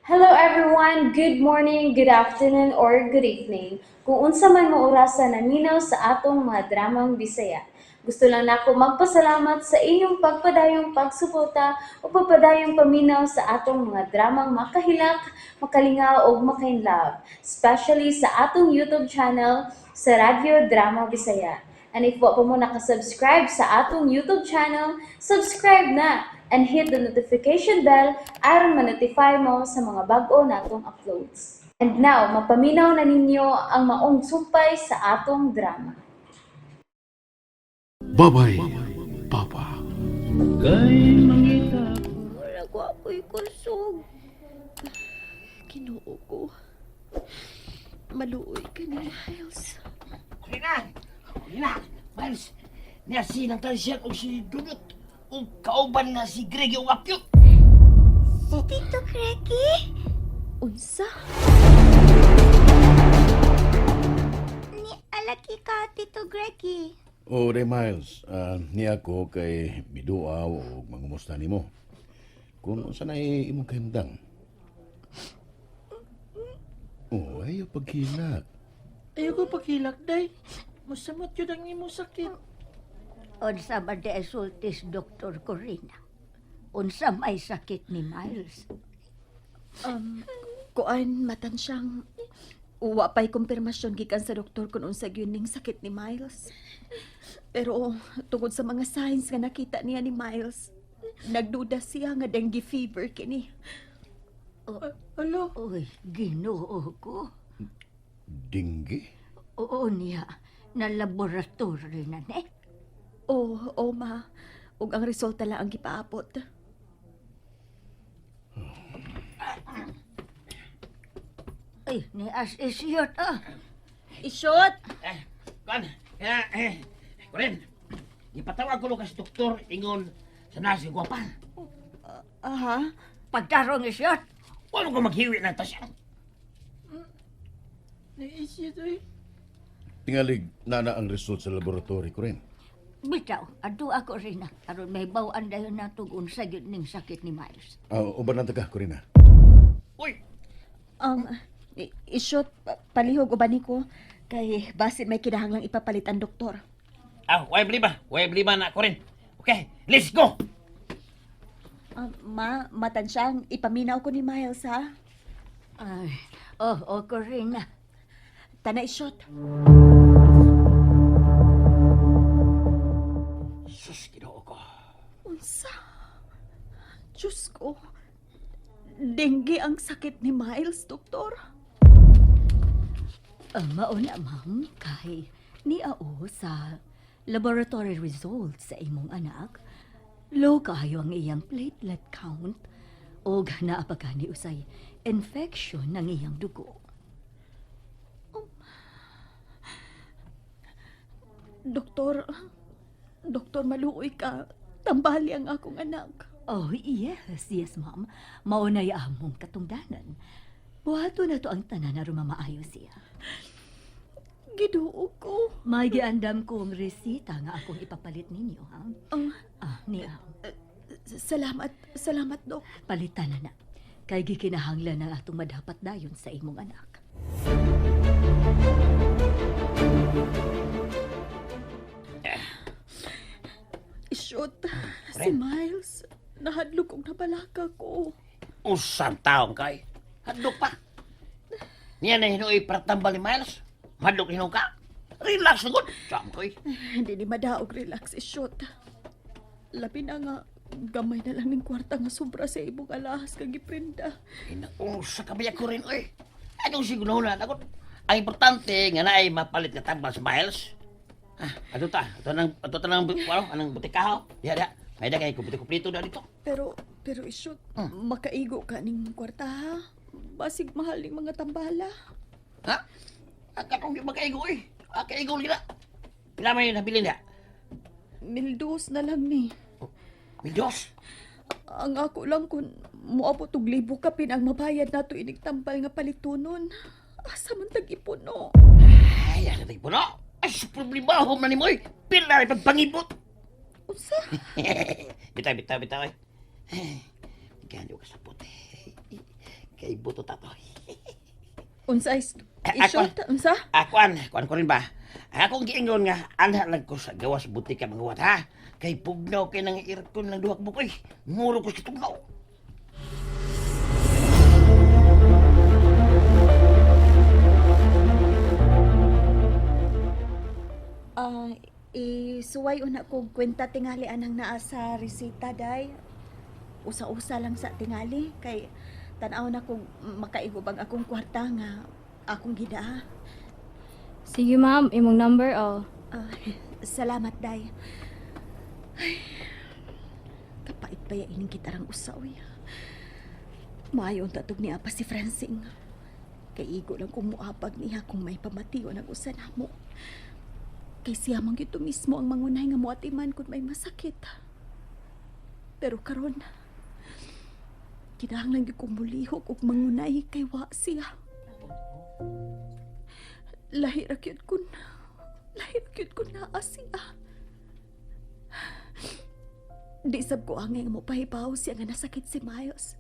Hello everyone! Good morning, good afternoon, or good evening. Kung unsa man mo orasa naminaw sa atong mga dramang Bisaya. Gusto lang nako magpasalamat sa inyong pagpadayong pagsuporta o pagpadayong paminaw sa atong mga dramang makahilak, makalingaw ug makainlove, especially sa atong YouTube channel sa Radyo Drama Bisaya. And if wa pa mo nakasubscribe sa atong YouTube channel, subscribe na and hit the notification bell aron ma-notify mo sa mga bag-o natong uploads. And now, mapaminaw na ninyo ang maong sumpay sa atong drama. Babay, Papa. Wala ko ako'y kusog. Ginoo ko. Maluoy ka ni Miles. Kulina! Kulina! Miles! Niya si Natasha o si Dudut o kauban na si Greg yung apyot. Si Tito Cracky? Unsa? Ni alaki ka, Tito Greggy. O, Ray Miles, niya ako kay miduaw o mangumusta nimo. Kung unsa na imong kahimtang. Oh, ayaw paghilak. Ayoko paghilak, day. Masamot yun ang imong sakit. Unsa ba di sultis Dr. Corina? Unsa may sakit ni Miles? Kuan, matan siyang uwa pa'y kumpirmasyon gikan sa doktor kung unsa gyud ning sakit ni Miles. Pero tungod sa mga signs nga nakita niya ni Miles, nagduda siya nga dengue fever kini. Alo, Uy, Ginoo ko. Dinggi? Oo niya, na laboratory na ne. Oh, oh ma. Ug ang resulta lang ang gipaabot. Ay, ni as isyot ah. Ishot! Eh, kuan, eh, eh, Kurin, ipatawag ko kasi doktor ingon sa nasi gwapa. Aha. Pagtarong isyot. Wala ko maghiwi ng tasya. naisip ay. Tingalig, nana ang result sa laboratory ko rin. Bitaw, adto ako rin na. Aron may bawaan dayon natong unsa gyud ning sakit ni Miles. Uban na ka, Corina. Uy, Ishot, palihog uban niko kay basin may kinahanglang ipapalit ang doktor. Way bliba, way bliba na Kurin. Okay, let's go. Ma, matansyang ipaminaw ko ni Miles ha. Ay, oh, oh, Corina. Tana ishot. Sus, Ginoo ko. Unsa? Diyos ko. Dengue ang sakit ni Miles, doktor. Mao na, ma'am, kay niao sa laboratory results sa imong anak, low kaayo ang iyang platelet count og naa pa gani usay infection ng iyang dugo. Doktor, doktor, maluoy ka. Tambali ang akong anak. Oh, yes, yes, ma'am. Mao na among katungdanan. Buhato na to ang tanan aron mamaayo siya. Ginoo ko. May giandam ko ang resita nga akong ipapalit ninyo, ha? Ang, Ah, niya, salamat, salamat, dok. palitan na na. Kay gikinahanglan ang atong madapat dayon sa imong anak. Shoot, si Miles, nahadlok og nabalaka ko. Usang taong kay. Hadlok pa. Niya na hinuoy pratambal ni Miles. Hadlok hinuo ka. Relax na gud. Saan ko eh. Hindi ni madaog relax, shoot. Labi na nga, gamay na lang ning kwarta nga sobra sa ibong alahas kag giprenda. Inaunsa ka ba ko rin, oy? Anong siguro na? Ako, ang importante nga na ay mapalit ka tambal sa Miles. Ah, ato ta, ato ta nang, ano, anong butikaw. Diha, diha. May da kay kumpleto na dito. Pero ishoot, makaigo ka ning kwarta ha. Basig mahal ning mga tambala. Ha? Ang katong di magkaigo, oy. Ah, kaigo nila. Pila may nabili niya? Mildos na lang ni. Mildos. Ang ako lang kung moabot og libo ka pin ang mabayad nato inig tambal nga palitunon. Asa man tag ipuno? Ay, asa tayo puno? Ay, sa problema ho man ni mo, oy. Pila rin pagpangibot. Unsa? Bitaw, bitaw, bitaw, oy. Gano ka sa puti. Kay buto ta to. Unsa is Ako. i-short? Unsa? Ah, kuan, kuan ko rin ba? Akong giingon nga, anha lang ko sa gawas butika manguwat, ha? Kay pugnaw kay nang aircon ng duhak bukoy. Muro ko sa tugnaw. Ah, isuway una ko kwenta tingali anang naa sa resita day. Usa-usa lang sa tingali kay tan-aw na kung makaigubang akong kwarta nga akong gidaa. Sige ma'am, imong number oh. Ah, salamat day. Ay, kapait pa ya ining kitarang usa uy. Maayo ang tatog niya pa si Francing. Kay igo lang kumuapag niya kung may pamatiyon ang usa namo. Kay siya man gyud to mismo ang mangunay nga moatiman kung may masakit. Pero karon, kinahanglan gyud kong mulihok og mangunay kay wa siya. Lahi ra gyud kun. Lahi ra gyud kun naa siya. Di sab ko angay nga mopahibaw siya nga nasakit si Miles.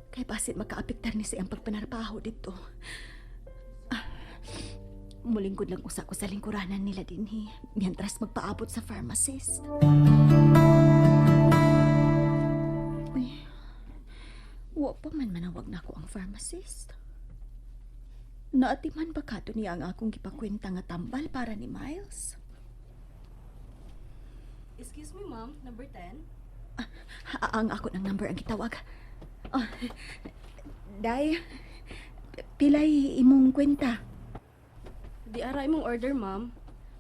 Kay basin makaapektar ni sa iyang pagpanarbaho dito. Ah, mulingkod lang usa ko sa lingkuranan nila dinhi mientras magpaabot sa pharmacist. Uy, wa pa man manawag na ako ang pharmacist. Naatiman ba kato niya ang akong gipakwenta nga tambal para ni Miles? Excuse me ma'am, number 10? Ang ako ng number ang gitawag. Ah, Day, pilay imong kwenta. Di ara imong order, ma'am.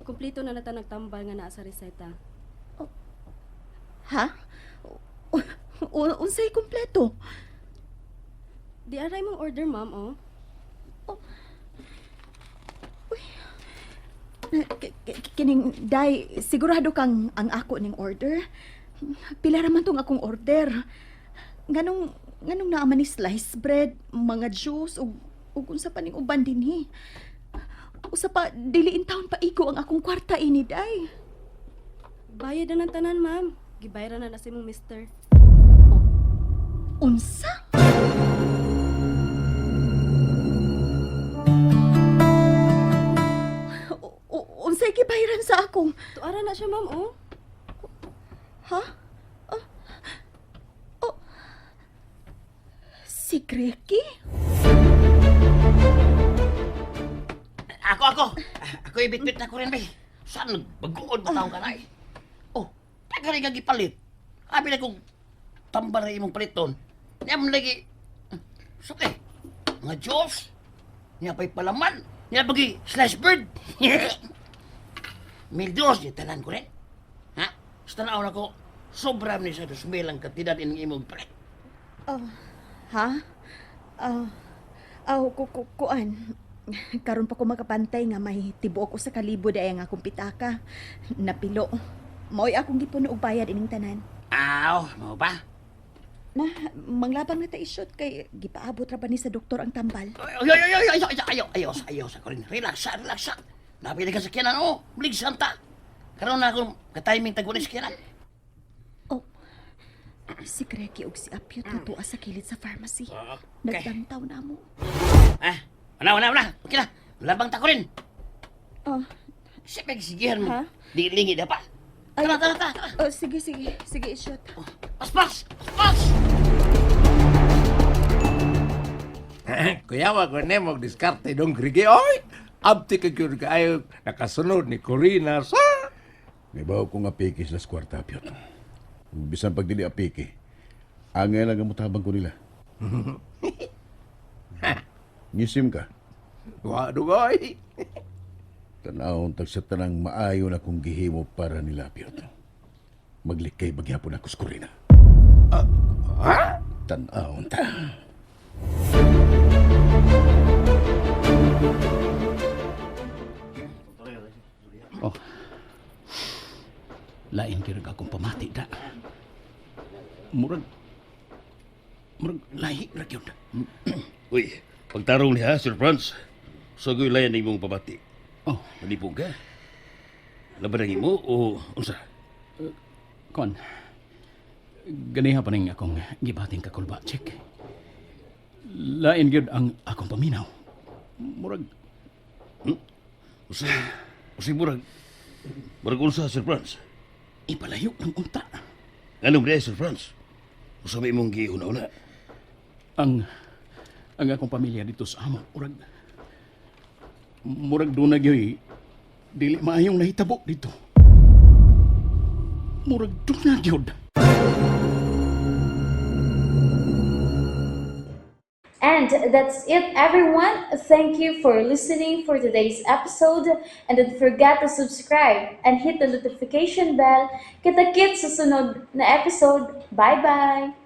Kumpleto na nata nagtambal nga naa sa reseta. Ha? Unsay kumpleto? Di ara imong order, ma'am, oh. Kining Day, sigurado kang ang ako ning order. Pila ra man tong akong order. Nganong nganong naa man ni slice bread, mga juice ug ug unsa pa ning uban dinhi. Usa pa dili in town pa igo ang akong kwarta ini, Day. Bayad na ng tanan, ma'am. Gibayaran na na sa imong mister. Unsa? Unsay gibayaran sa akong? Tuara na siya, ma'am, oh. Ha? Oh. Oh. Si Greki? Ako, ako! Ako ibitbit na ko rin, bay. Saan nagbagood ba taong ka na eh? Oh, tagari ka gipalit. Abi na kong tambal na imong paliton. Niya mo lagi, suke, mga Diyos, niya pa'y palaman, niya pa'y slash bird. Mil Diyos, niya tanan ko rin. Ha? Sa tanaw na ko, sobra ni sa 2,000 ang kantidad ining imong palit. Oh, ha? Ah, aw, ku ku kuan. Karon pa ko makapantay nga may tibuok usa ka libo day ang akong pitaka. Napilo. Mao'y akong gipuno og bayad ining tanan. Aw, mao ba? Na, manglabang na ta isot kay gipaabot ra ba ni sa doktor ang tambal. Ay, ay, ay, ay, ay, ay, ayaw, ayaw, ayaw sa ko rin. Relax, relax. Napili ka sa kiyanan, oh. Bulig santa. Karoon na akong ka-timing tagwan sa kiyanan. Oh. Si Greki ug si Apyot natuwa sa kilid sa pharmacy. Okay. Nagdantaw na mo. Ah, wala, wala, wala. Okay na. Labang ta ko rin. Oh, Siyempre, sigihan mo. Ha? Di lingi na pa. Tara, tara, tara. Tara. oh sige, sige. Sige, isot. Oh, Paspas! Paspas! Kuyawa ko nemo diskarte dong Grigi oy. Abti ka gyud kaayo nakasunod ni Corina sa. Nibaw ko nga piki sila sa kwarta, Piot. Ug bisan pag dili apiki, angay lang ang mutabang ko nila. Ngisim ka. Wa dugoy. Tanawon tag sa tanang maayo na kong gihimo para nila, Piot. Maglikay bagyapon ako sa Corina. Ha? Tanawon ta. Oh. Lain kira akong pamati da. Murag murag lahi ra gyud. Uy, pagtarong niya, Sir Franz. Sugoy layan imong pamati. Oh, Manipong ka. Laban ang imo o unsa? kon. Ganiha pa ning akong gibating kakulba, check. Lain gyud ang akong paminaw. Murag Usay, usay murag. Murag unsa, Sir Franz? Ipalayo ng unta. Anong ba, Sir Franz? Usa may imong gihuna-una. Ang akong pamilya dito sa amo, murag doon na gyud dili maayong nahitabo dito. Murag doon na gyud. And that's it, everyone. Thank you for listening for today's episode. And don't forget to subscribe and hit the notification bell. Kita-kits sa sunod na episode. Bye-bye!